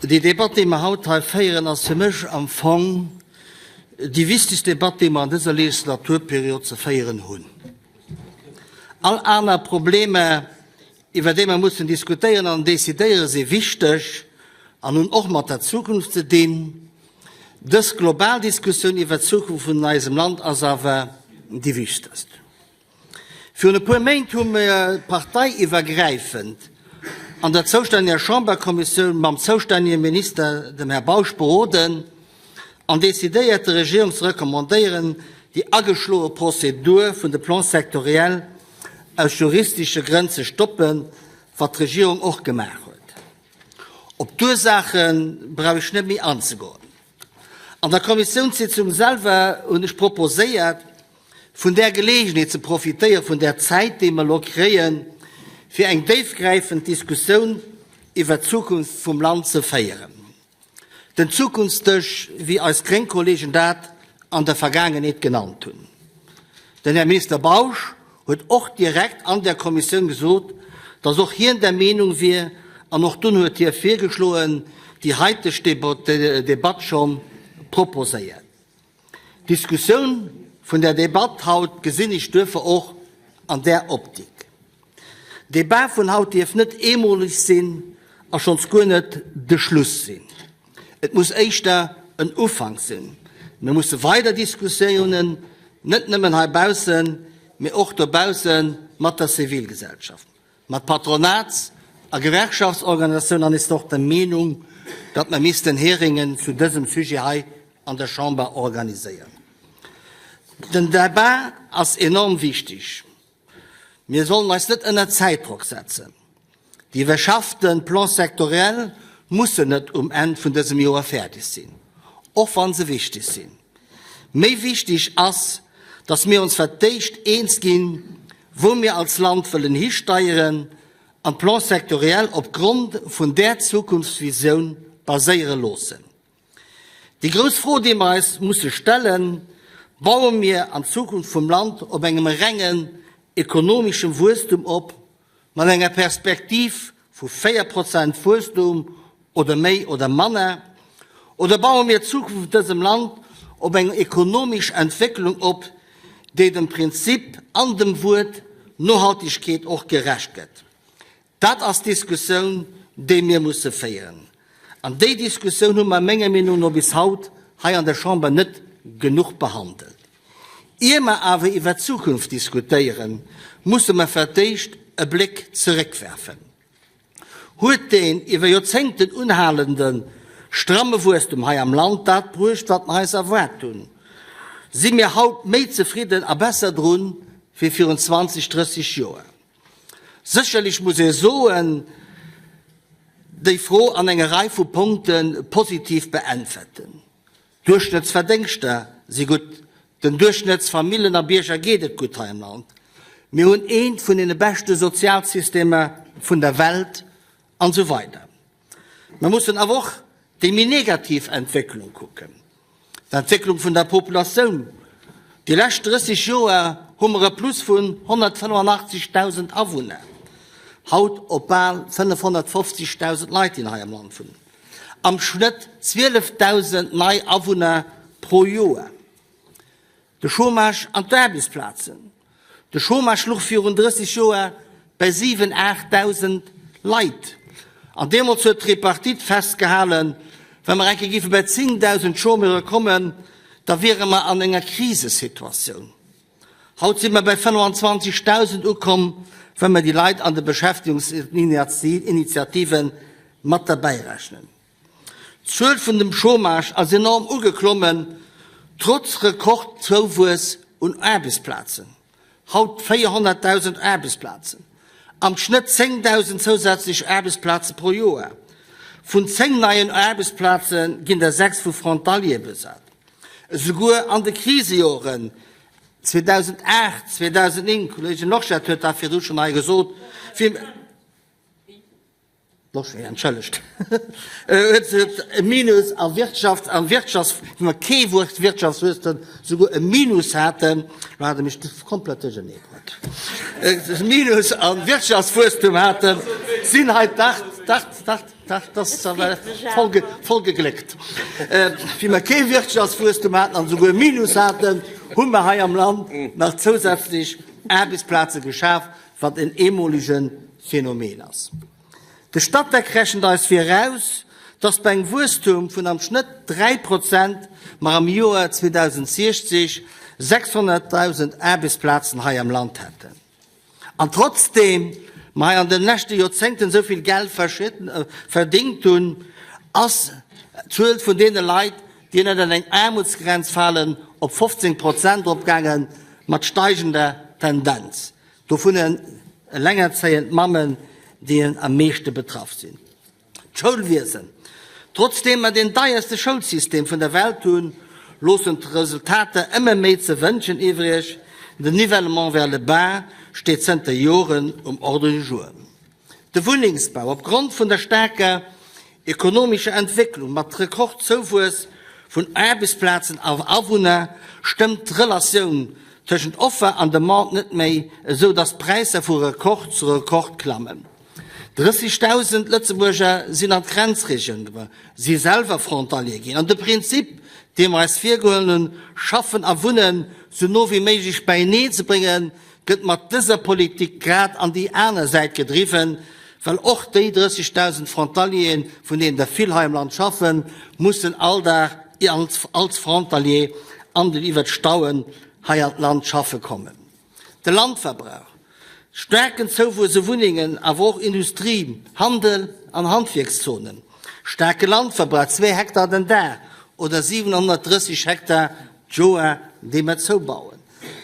Déi Debatt, déi mer haut hei féieren, ass fir mech am Fong déi wichtegst Debatt, déi mer an dëser Legislaturperiod ze féieren hunn. All aner Problemer, iwwer déi mer mussen diskutéieren an decidéieren, si wichteg an hunn och mat der Zukunft ze dinn. Dës global Diskussioun iwwer d'Zukunft vun eisem Land ass awer déi wichtegst. Virun e puer Méint hu mir parteiiwwergräifend an der zoustänneger Chamberkommissioun mam zoustännege Minister, dem Här Bausch, beroden an decidéiert, der Regierung ze recommandéieren, déi ageschloe Prozedur vun de Plans sectoriels aus juristesche Grënn ze stoppen, wat d'Regierung och gemaach huet. Op d'Ursaache brauch ech net méi anzegoen. An der Kommissiounssitzung selwer hunn ech proposéiert, vun där Geleegenheet ze profitéieren, vun där Zäit, déi mer elo kréien, fir eng déifgräifend Diskussioun iwwert d'Zukunft vum Land ze féieren. Den Zukunftsdësch, wéi eis gréng Kollegen dat an der Vergaangenheet genannt hunn. Den Här Minister Bausch huet och direkt an der Kommissioun gesot, dass och hien der Meenung wier, an och dunn huet hie virgeschloen, déi haiteg Debatt scho proposéiert. D'Diskussioun vun der Debatt haut gesinn ech duerfir och an där Optik. D'Debat vun haut dierf net eemoleg sinn a schonns guer net de Schluss sinn. Et muss éischter en Ufank sinn. Mir musse weider Diskussiounen, net nëmmen heibaussen, mee och dobausse mat der Zivilgesellschaft. Mat Patronats a Gewerkschaftsorganisatiounen an ist och der Meenung, datt mer missten Hearingen zu dësem Sujet hei an der Chamber organiséieren. Den Debat ass enorm wichtig. Mir sollen eis net ënner Zäitdrock setzen. Déi iwwerschaffte Plans sectoriels mussen net um Enn vun dësem Joer fäerdeg sinn, och wa se wichtig sinn. Méi wichtig ass, datt mir ons fir d'éischt eens ginn, wou mir als Land wëllen histeieren an d'Plans sectoriels op Grond vun där Zukunftsvisioun baséiere loossen. Déi grouss Fro, déi mer eis musse stellen, Baue mir an d'Zukunft vum Land op engem rengen ekonomeschem Wuesstum op, mat enger Perspektiv vu 4 Prozent Wuesstum oder méi oder manner, oder baue mir d'Zukunft vun dësem Land op eng ekonomesch Entwécklung op, déi dem Prinzip an dem Wuert Nohaltegkeet och gerecht gëtt? Dat ass d'Diskussioun, déi mir musse féieren. An déi Diskussioun hu mer menger Meenung no bis haut hei an der Chamber net genuch behandelt. Ier mer awer iwwert d'Zukunft diskutéieren, musse mer fir d'éischt e Bléck zeréckwerfen. Huet deen iwwer Joerzéngten unhalende stramme Wuesstum hei am Land dat bruecht, wat mer eis erwaart hunn? Si mir haut méi zefridden a besser drun wéi virun 20, 30 Joer? Sécherlech muss ee soen, déi Fro an enger Rei vu Punkte positiv beäntwerten. D'Duerchschnëttsverdéngschter si gutt, den Duerchschnëttsfamillen a Bierger geet et gutt hei am Land, mir hunn eent vun deene beschte Sozialsystemer vun der Welt an esou weider. Mer mussen awer och déi méi negativ Entwécklung kucken, d'Entwécklung vun der Populatioun. Déi lescht 30 Joer hu mer e Plus vun 185.000 Awunner, haut op bal 550.000 Leit, déi hei am Land wunnen. Am Schnëtt 12.000 nei Awunner pro Joer. De Chômage an d'Aarbechtsplazen, De Chômage luch virun 30 Joer bei 7, 8.000 Leit. An deemools huet d'Tripartite festgehalen, wa mer eng Kéier géife bei 10.000 Chômeure kommen, da wiere mer an enger Krisesituatioun. Haut si mer bei 25.000 ukomm, wa mer déi Leit an de Beschäftigungsinitiative mat derbäirechnen. D'Zuel vun dem Chômage ass enorm ugeklommen, trotz Rekordzouwuess un Aarbechtsplazen, haut 400.000 Aarbechtsplazen, am Schnëtt 10.000 zousätzlech Aarbechtsplaze pro Joer. Vun 10 neien Aarbechtsplaze ginn der 6 vu Frontaliere besat. Esouguer an de Krisejoren 2008, 2009, Kolleegin Loschetter huet dat virdru schonn hei gesot, Loschetter, entschëllegt, huet e Minus a Wirtschafts-, am Wirtschafts-, wou mer kee Wuert Wirtschaftswuesstem, souguer e Minus haten, lo hat e mech komplett duerchernee bruet, e Minus am Wirtschaftswuesstem haten, sinn hei dach, dach, dach. Dat ass awer voll gegléckt. Wéi mer kee Wirtschaftswuesstum haten an esouguer e Minus haten, hu mer hei am Land nach zousätzlech Aarbechtsplaze geschaf, wat en eemolege Phänomen ass. De Statec rechent eis viraus, dass bei engem Wuesstum vun am Schnëtt 3 Prozent mer am Joer 2060 600.000 Aarbechtsplazen hei am Land hätten. An trotzdeem mer hei an den leschte Joerzéngten esou vill Geld verdéngt hunn, ass d'Zuel vun deene Leit, déi ënnert eng Aarmutsgrenz falen, op 15 Prozent eropgaangen, mat steigender Tendenz. Dovun elengerzéiend Mammen, déi am meeschte betraff sinn. D'Schoulwiesen. Trotzdeem mer deen deierste Schoulsystem vun der Welt hunn, loossen d'Resultater ëmmer méi ze wënschen iwwreg. Den Nivellement vers le bas steet zënter Joren um Ordre du jour. De Wunnengsbau. Opgrond vun der staarker ekonomescher Entwécklung mat Rekordzouwuess vun Aarbechtsplazen a Awunner stëmmt d'Relatioun tëschent Offer an Demande net méi, esou datt d'Präisser vu Rekord zu Rekord klammen. 30.000 Lëtzebuerger sinn an d'Grenzregioun gewannt, si selwer Frontalier ginn. An de Prinzip, dee mer eis virgeholl hunn, Schaffen a Wunnen sou no wéi méiglech beieneen ze bréngen, gëtt mat dëser Politik grad an déi aner Säit gedriwwen, well och déi 30.000 Frontalieren, vun deenen der vill hei am Land schaffen, mussen all Dag als Frontalier an den iwwert d'Stauen hei an d'Land schaffe kommen. De Landverbrauch, staarken Zouwuess u Wunnengen, awer och Industrie, Handel an Handwierkszonen, staarke Landverbrauch, zwee Hektar den Dag oder 730 Hektar d'Joer, déi mer zoubauen.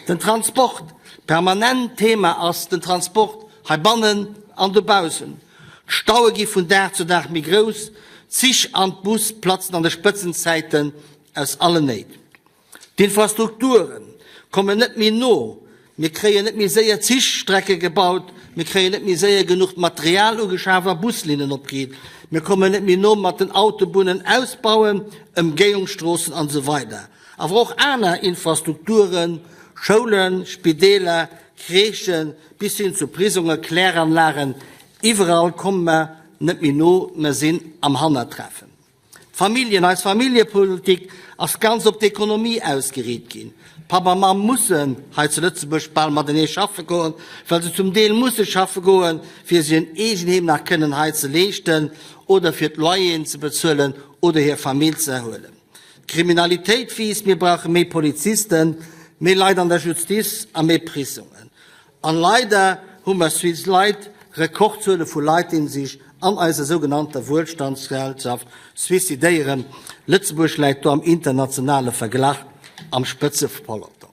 Den Transport, permanent Thema ass den Transport heibannen an dobaussen. D'Staue gi vun Dag zu Dag méi grouss, d'Zich an d'Bus platzen an de Spëtzenzäiten aus allen Néit. D'Infrastrukture kommen net méi no, mir kréien net méi séier Zichstrecke gebaut, mir kréien net méi séier genuch Material ugeschaf a Buslinnen opgeriicht, mir kommen net méi no mat den Autobunnen ausbauen, Ëmgéiungsstroossen an esou weider. Awer och aner Infrastrukturen, Schoulen, Spideeler, Crèchen, bis hin zu Prisongen, Kläranlagen, iwwerall komme mer net méi no, mer sinn am Hannertreffen. D'Familljen, Eis Familljepolitik ass ganz op d'Ekonomie ausgeriit ginn. Papp a Mamm mussen hei zu Lëtzebuerg bal matenee schaffe goen, well se zum Deel musse schaffe goen, fir sech en Eegenheem nach kënnen hei ze leeschten oder fir d'Loyeren ze bezuelen oder hir Famill ze erhuelen. D'Kriminalitéit wiisst, mir brauche méi Polizisten, méi Leit an der Justiz a méi Prisongen. An leider hu mer Suisse Leit Rekordzuele vu Leit déi sech an eiser sougenannter Wuelstandsgesellschaft suicidéieren. Lëtzebuerg läit do am internationale Verglach am Spëtzepeloton.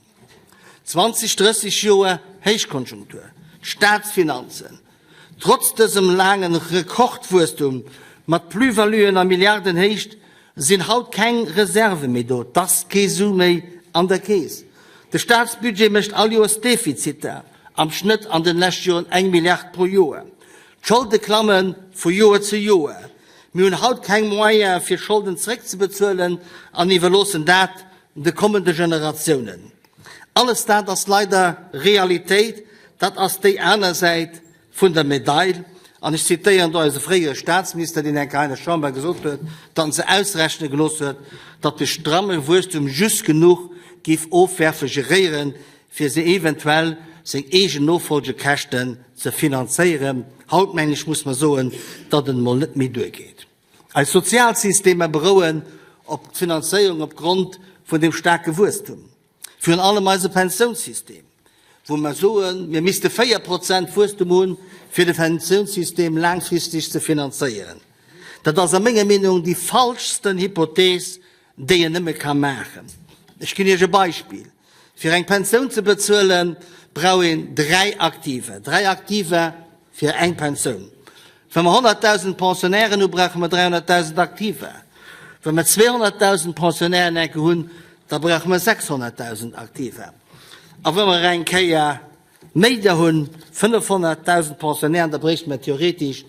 20, 30 Joer Héichkonjunktur, d'Staatsfinanzen, trotz dësem laangen Rekordwuesstum mat Plus-valuen a Milliardenhéicht, sinn haut keng Reserve méi do, 't ass kee Su méi an der Keess. De Staatsbudget mécht all Joers Defiziter, am Schnëtt an den lescht Joren eng Milliard pro Joer. D'Scholde klamme vu Joer zu Joer. Mir hunn haut keng Moyene fir Scholden zeréckzebezuelen an iwwerloossen dat de kommende Generatiounen. Alles dat ass leider Realitéit, dat ass déi aner Säit vun der Medail, an ech zitéieren do eise fréiere Statsminister, deen eng Kéier hei an der Chamber gesot huet, datt en se ausrechne gelooss huet, datt de stramme Wuesstum just genuch géif Ofwerfe geréieren, fir se eventuell seng eegen Nofolgekäschten ze finanzéieren. Haut, mengen ech, muss mer soen, datt et emol net méi duergeet. Eis Sozialsystemer berouen op d'Finanzéierung opgrond vun deem staarke Wuesstum. Virun allem eise Pensiounssystem, wou mer soen, mir misste 4 Prozent Wuesstum hunn, fir de Pensiounssystem laangfristeg ze finanzéieren. Dat ass a menger Meenung déi falschsten Hypothees, déi een nëmme ka maachen. Ech ginn Iech e Beispill, Fir eng Pensioun ze bezuelen, brauch een dräi Aktiver, dräi Aktiver fir eng Pensioun. Wa mer 100.000 Pensionnairen hu brauche mer 300.000 Aktiver. Wa mer 200.000 Pensionnairen enke hunn, da brauche mer 600.000 Aktiver. A wa mer eng Kéier méi der hunn, 500.000 Pensionnairen, da bréichte mer theoretesch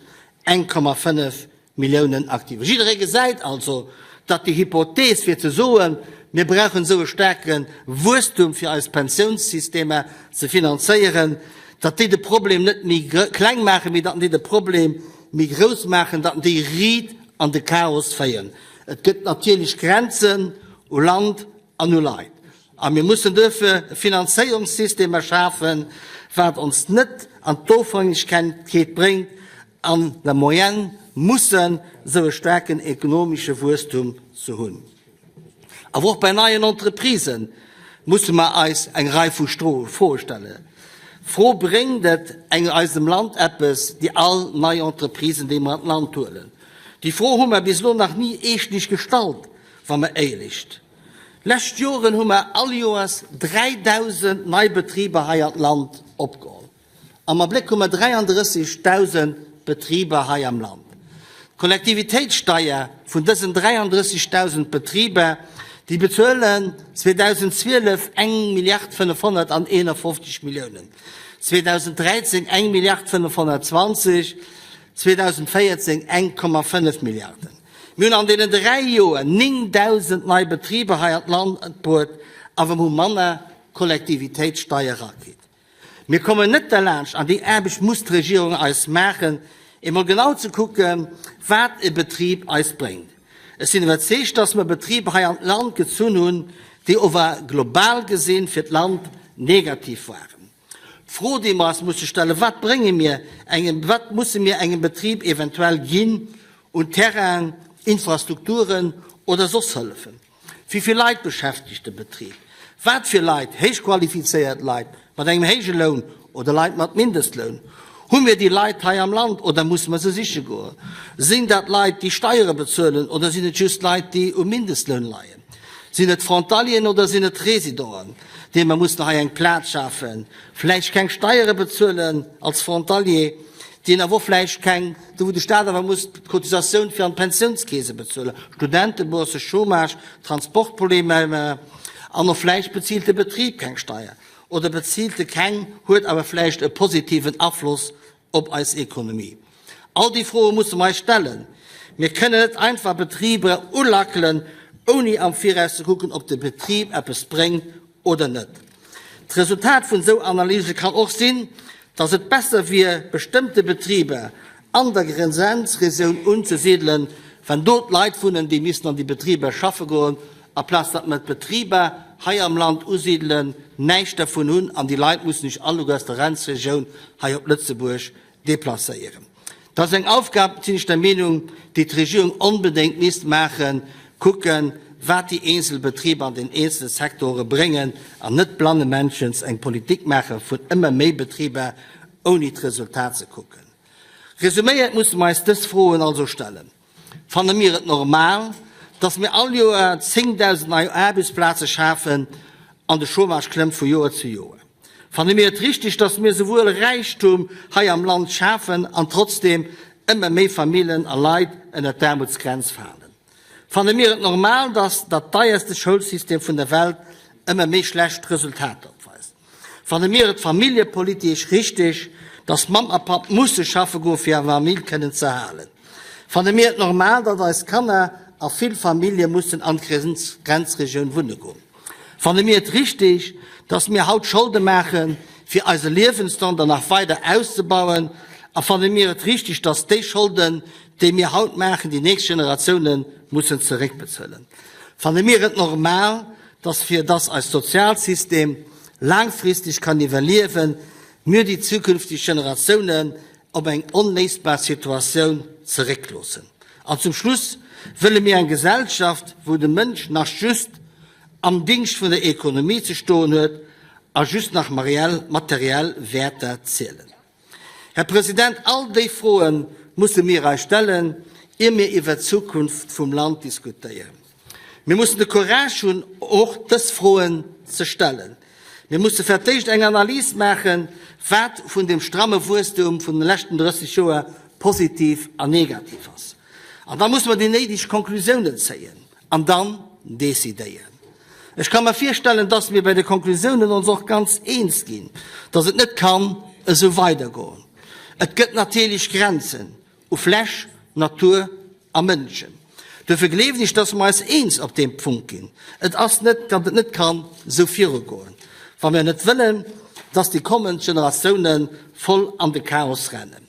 1,5 Milliounen Aktiver. Jidderee gesäit also, datt déi Hypothees fir ze soen, mir brauchen esou e staarke Wuesstum fir eis Pensiounssystemer ze finanzéieren, datt déi de Problem net méi kleng maachen, mee datt déi de Problem. méi grouss maachen, datt déi riit an de Chaos féieren. Et gëtt natierlech Grenzen u Land an u Leit. A mir mussen duerfir e Finanzéierungssystem erschafen, wat ons net an d'Ofhängegkeet bréngt. An der Moyenne mussen esou e staarken ekonomesche Wuesstum ze hunn. Awer och bei neien Entreprisë musse mer eis eng Rei vu Froe stellen. Fro, Bréngt et eng eisem Land eppes, déi all nei Entreprisen, déi mer an d'Land huelen? Déi Fro hu mer bis elo nach ni eeschtlech gestallt, wa mer éierlech. Lescht Joren hu mer all Joers 3.000 nei Betriber hei an d'Land opgeholl. Am Abléck hu mer 33.000 Betriber hei am Land. D'Kollektivitéitssteier vun dësen 33.000 Betriber, déi bezuelen 2012 eng Milliard 551 Milliounen, 2013 eng Milliard 520, 2014 1,5 Milliarden. Mir hunn an deenen dräi Joer 9.000 nei Betriber hei an d'Land bruet, awer mer hu manner Kollektivitéitssteier erakritt. Mir kommen net derlaanscht, an déi Aarbecht muss d'Regierung eis maachen, emol genau ze kucken, wat e Betrib eis bréngt. Ech sinn iwwerzeegt, dass mer Betriber hei an d'Land gezunn hunn, déi ower global gesinn fir d'Land negativ waren. D'Fro, déi mer eis musse stellen, Wat brénge mir engem, wat musse mir engem Betrib eventuell ginn un Terrainen, Infrastrukturen oder soss Hëllefen? Wéi vill Leit beschäftegt de Betrib? Wat fir Leit? Héich qualifizéiert Leit mat engem héije Loun oder Leit mat Mindestloun? Hu mir déi Leit hei am Land oder musse mer se siche goen? Sinn dat Leit, déi Steiere bezuelen oder sinn et just Leit, déi um Mindestloun leien? Sinn et Frontalieren oder sinn et Residenten, deene mer mussen hei eng Plaz schafen, vläicht keng Steiere bezuelen als Frontalier, deen awer och vläicht keng, do wou de Staat awer muss d'Cotisatioun fir an d'Pensiounskeese bezuelen, Studentebourse, Chômage, Transportproblemer, an och vläicht bezilt de Betrib keng Steier oder bezilt e keng, huet awer vläicht e positiven Afloss op eis Ekonomie. All déi Froe musse mer eis stellen. Mir kënnen net einfach Betriber ulackelen, ouni am Viraus ze kucken, ob de Betrib eppes bréngt oder net. D'Resultat vun esou Analyse kann och sinn, dass et besser wier, bestëmmte Betriber an der Grenzregioun unzesidelen, wann do d'Leit wunnen, déi missen an déi Betriber schaffe goen, aplaz datt mer d'Betriber hei am Land usidelen, näischt dervun hunn an déi Leit mussen sech alleguer aus der Grenzregioun hei op Lëtzebuerg deplacéieren. Dat ass eng Aufgab, sinn ech der Meenung, déi d'Regierung onbedéngt misst maachen, kucken, wat déi eenzel Betriber an den eenzele Sektore bréngen an net blannemännchens eng Politik maache vun ëmmer méi Betriber, ouni d'Resultat ze kucken. Resuméiert musse mer eis dës Froen also stellen. Fanne mir et normal, dass mir all Joer 10.000 nei Aarbechtsplaze schafen an de Chômage klëmmt vu Joer zu Joer? Fanne mir et richtig, dass mir souwuel Räichtum hei am Land schafen an trotzdeem ëmmer méi Famillen a Leit ënner d'Aarmutsgrenz falen? Fanne mir et normal, dass dat deierste Schoulsystem vun der Welt ëmmer méi schlecht Resultater opweist? Fanne mir et familljepolitesch richteg, dass Mamm a Papp musse schaffe goe fir hir Famill kënnen ze halen? Fanne mir et normal, datt eis Kanner a vill Famillje mussen an d'Grenzregioun wunne goen? Fanne mir et richteg, dass mir haut Scholde maachen, fir eise Liewensstandard nach weider auszebauen? A fanne mir et richteg, dass déi Scholden, déi mir haut maachen, déi nächst Generatioune mussen zeréckbezuelen? Fanne mir et normal, dass fir dass eist Sozialsystem laangfristeg kann iwwerliewen, mir déi zukünfteg Generatiounen op eng onléisbar Situatioun zeréckloossen. An zum Schluss wëlle mir eng Gesellschaft, wou de Mënsch nach just am Dingscht vun der Ekonomie ze stoen huet a just nach materiell Wäerter zielen. Här President, all déi Froe musse mir eis stellen, ier mir iwwert d'Zukunft vum Land diskutéieren. Mir mussen de Courage hunn, och dës Froen ze stellen. Mir musse fir d'éischt eng Analys maachen, wat vun deem stramme Wuesstum vun de leschten 30 Joer positiv an negativ ass. An da musse mer déi néideg Konklusiounen zéien an dann decidéieren. Ech ka mer virstellen, dass mir bei de Konklusiounen ons och ganz eens ginn, dass et net kann esou weidergoen. Et gëtt natierlech Grenzen u Fläch, Natur a Mënschen. Duerfir gleewen ech, dass mer eis eens op deem Punkt ginn. Et ass net, datt et net kann esou virugoen, wa mir net wëllen, dass déi kommend Generatiounen voll an de Chaos rennen.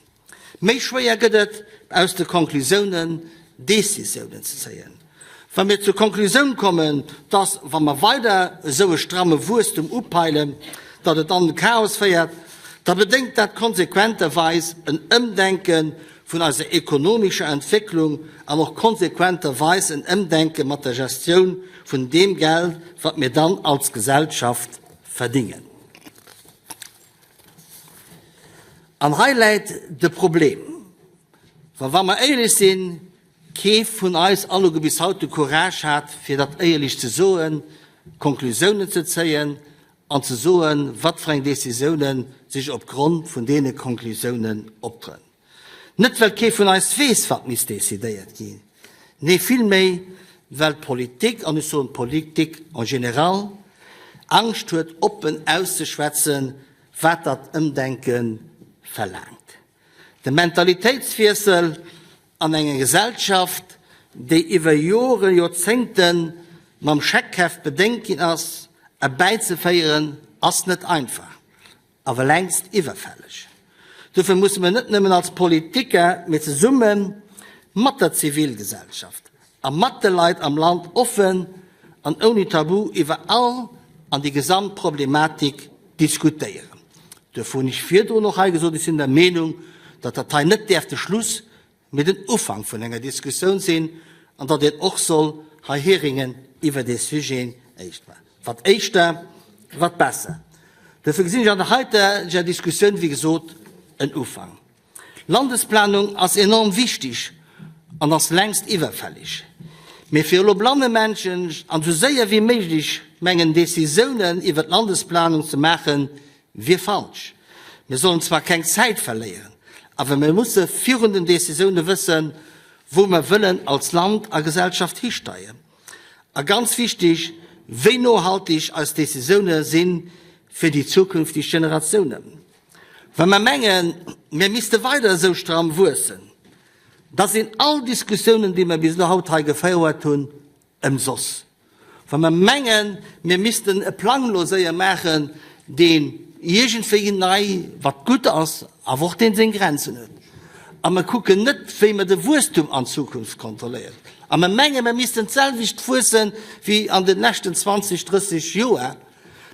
Méi schwéier gëtt et, aus de Konklusiounen Décisiounen ze zéien. Wa mir zur Konklusioun kommen, dass, wa mer weider esou e stramme Wuesstum upeilen, datt et an den Chaos féiert, da bedéngt dat konsequenterweis en Ëmdenke vun eiser ekonomescher Entwécklung an och konsequenterweis en Ëmdenke mat der Gestioun vun deem Geld, wat mir dann als Gesellschaft verdingen. An hei läit de Problem, wa, wa mer éierlech sinn, kee vun eis alleguer bis haut de Courage hat, fir dat éierlech ze soen, Konklusiounen ze zéien an ze soen, wat fir eng Décisiounen sech opgrond vun deene Konklusiounen opdrënn. Net well kee vun eis weess, wat misst decidéiert ginn, nee villméi well d'Politik, an ech soen d'Politik en général, Angscht huet oppen auszeschwätzen, wat dat Ëmdenke verlaangt. De Mentalitéitswiessel an enger Gesellschaft, déi iwwer Joren, Joerzéngte mam Scheckheft bedéngt ginn ass, erbäizeféieren, ass net einfach, awer längst iwwerfälleg. Dofir musse mer net nëmmen als Politiker, mee zesumme mat der Zivilgesellschaft a mat de Leit am Land offen an ouni Tabu iwwer all an déi gesamt Problematik diskutéieren. Duerfir hunn ech virdrun och hei gesot, ech sinn der Meenung, datt dat hei net däerf de Schluss, mee den Ufank vun enger Diskussioun sinn an datt een och soll hei Hearingen iwwer dee Sujet éischt maachen. Wat éischter, wat besser. Duerfir gesinn ech an der heiteger Diskussioun, wéi gesot, en Ufank. Landesplanung ass enorm wichtig an ass längst iwwerfällig. Mee fir elo blannemännchen an esou séier wéi méiglech mengen Décisiounen iwwer d'Landesplanung ze maachen, wier falsch. Mir sollen zwar keng Zäit verléieren, awer mir musse virun den Décisioune wëssen, wou mer wëllen als Land a Gesellschaft histeieren. A ganz wichtig, wéi nohaltig eis Décisioune si fir déi zukünftig Generatiounen. Wa mer mengen, mir misste weider esou stramm wuessen, da sinn all Diskussiounen, déi mer bis elo haut hei gefouert hunn, ëmsoss. Wa mer mengen, mir missten e Plang elo séier maachen, deen iergendwéi nei, wat gutt ass, awer och dee seng Grenzen huet, a mer kucken net, wéi mer de Wuesstum an Zukunft kontrolléieren, a mer mengen, mer missten d'selwecht wuesse wéi an de leschten 20, 30 Joer,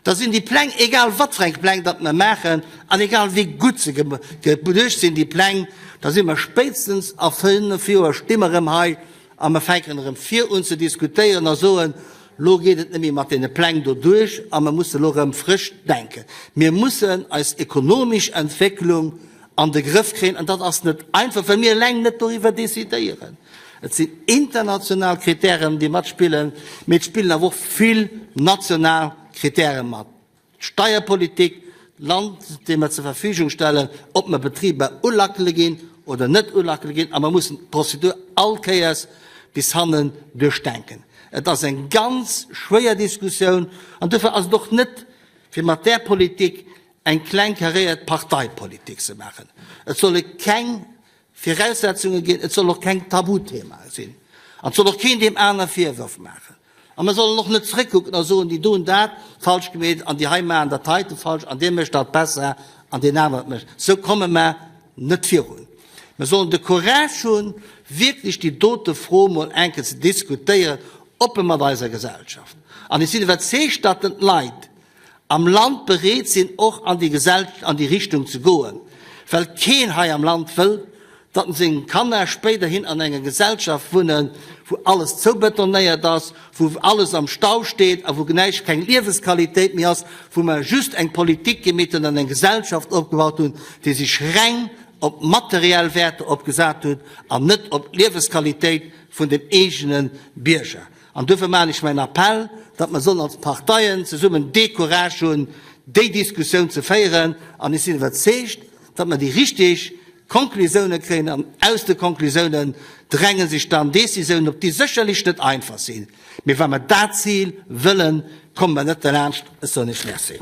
Da sinn déi Pläng, egal wat fir eng Pläng datt mer maachen an egal wéi gutt se geduecht sinn, déi Pläng, da si mer spéitstens a 5 Joer sti mer erëm hei a mer fänken erëm vir un ze diskutéieren a soen, Lo geet et net méi mat deene Pläng do duerch a mer musse lo erëm frësch denken. Mir mussen eis ekonomesch Entwécklung an de Grëff kréien an dat ass net einfach, well mir eleng net doriwwer decidéieren. Et sinn international Kritären, déi matspillen, mee et spillen awer och vill national Kritäre mat. D'Steierpolitik, d'Land, déi mer zur Verfügung stellen, ob mer Betriber ulackele ginn oder net ulackele ginn, a mer mussen d'Prozedur all Kéiers bis hannen duerchdenken. Et ass eng ganz schwéier Diskussioun an duerfir ass et och net, fir mat där Politik eng kleng karéiert Parteipolitik ze maachen. Et solle keng Viraussetzunge ginn, et soll och keng Tabuthemae sinn an et soll och keen deem aner Virwërf maachen. A mer sollen och net zréckkucken a soen, déi do hunn dat falsch gemeet an déi hei maachen dat heite falsch an dee mécht dat besser an deen anere mécht. Esou komme mer net virun. Mer sollen de Courage hunn, wierklech déi dote Fro mol eng Kéier ze diskutéieren, oppe mat eiser Gesellschaft. An ech sinn iwwerzeegt, datt den d'Leit am Land bereet sinn och an déi Gesell an déi Richtung ze goen, well keen hei am Land wëllt, datt seng Kanner spéiderhin an enger Gesellschaft wunnen, wou alles zoubetonéiert ass, wou alles am Stau steet a wou näischt, keng Liewesqualitéit méi ass, wou mer just eng Politik gemeet hunn an eng Gesellschaft opgebaut hunn, déi sech reng op materiell Wäerter opgesat huet an net op d'Liewesqualitéit vun den eegene Bierger. An duerfir maachen ech mäin Appell, datt mer sollen als Parteien zesummen dee Courage hunn, déi Diskussioun ze féieren. An ech sinn iwwerzeegt, datt mer déi richtig Konklusiounen kréien. An aus de Konklusiounen dränge sech dann Décisiounen op, déi sécherlech net einfach sinn. Mee wa mer dat Zil wëllen, komme mer net derlaanscht. Ech soen Iech Merci.